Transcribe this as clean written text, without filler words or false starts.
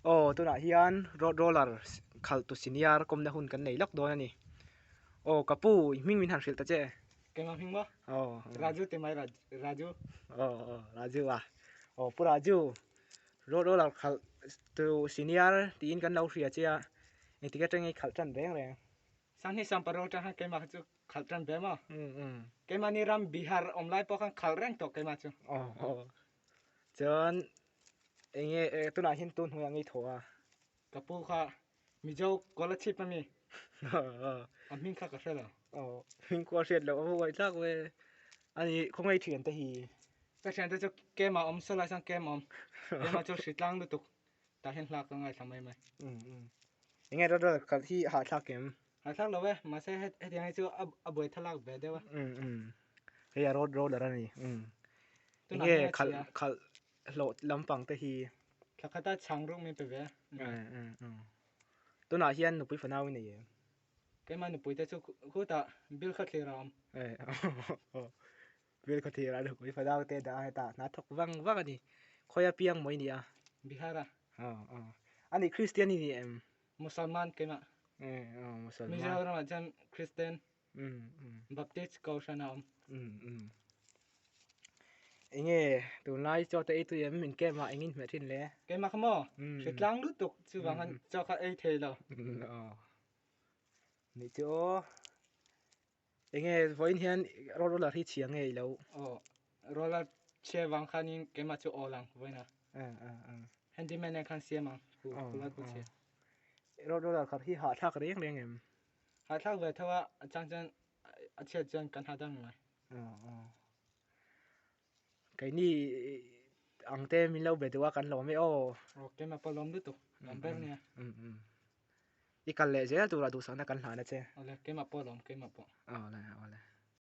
Aw tunah hian road roller khalh tu senior kawmna hun kan nei lawk dawn a ni. Aw ka pu i hming min han hrilh ta che. Keimah hming maw? Aw. Raju ti mai Raju. Aw aw Raju a. Aw pu Raju road roller khalh tu senior tiin kan lo hria che a engtik atangin i khalh tan reng reng. Sanghnih Samparo atang khan keimah kha chu khalh tan ve maw? Keimahni ram Bihar awm lai pawh khan khalh reng tawh keimah chu. Aw aw. Chuan enge tunah hian tun hnuaiah ngei thaw a. Ka pu kha Mizo Kolasib a mi? A hming kha ka hre lo. Aw hming kua hriat loh a va uaih tlak ve. Ani khawngaih thiante hi. Ka thiante chu Kema awm saw lai chuan Kema awm. Kema chu hritlang lutuk. Tah hian hla ka ngaithla mai mai. Enge rawt rawt khalh hi hahthlak em? Hahthlak lo e, mahse hetiang hi chu a buai thalak ve deuh a. Hei a road roller a ni. Enge khalh khalh hlawh lampang te hi. Thla khata chhang ruk min pe ve a. Tunah hian nupui fanau i nei em? Keimah nupui te chu khutah bill kha thlir a awm. Bill kha thlir a nupui fanau te dah a hetah hna thawk vang vang a ni. Khawi apiang maw i nih a? Bihar a. A ni Kristian i ni em? Musalman keimah. Musalman. Mizoram ah chuan Kristian Baptist Kohhran a awm. Enge tunlai chaw te ei tui em min kem ah engin hmeh thin le? Keimah kha maw? Hritlang lutuk chuvang khan chaw kha ei thei lo. Nih chu aw. Enge vawiin hian road roller hi chhia nge i lo? Aw roller chhia vang khanin keimah chu awl ang vawiin ah. Handyman nen khan siam ang khulai pawh chhia. Road roller khat hi hahthlak reng reng em? Hahthlak ve tho a, a chang chuan a chhiat chuan kan hahdam ngai. Keini ang te min lo be duh a kan lawm e aw. Aw keimah pawh lawm lutuk, lawm ber nia. I kal leh zel turah duhsakna kan hlan a che. Awle keimah pawh lawm keimah pawh. Awle awle.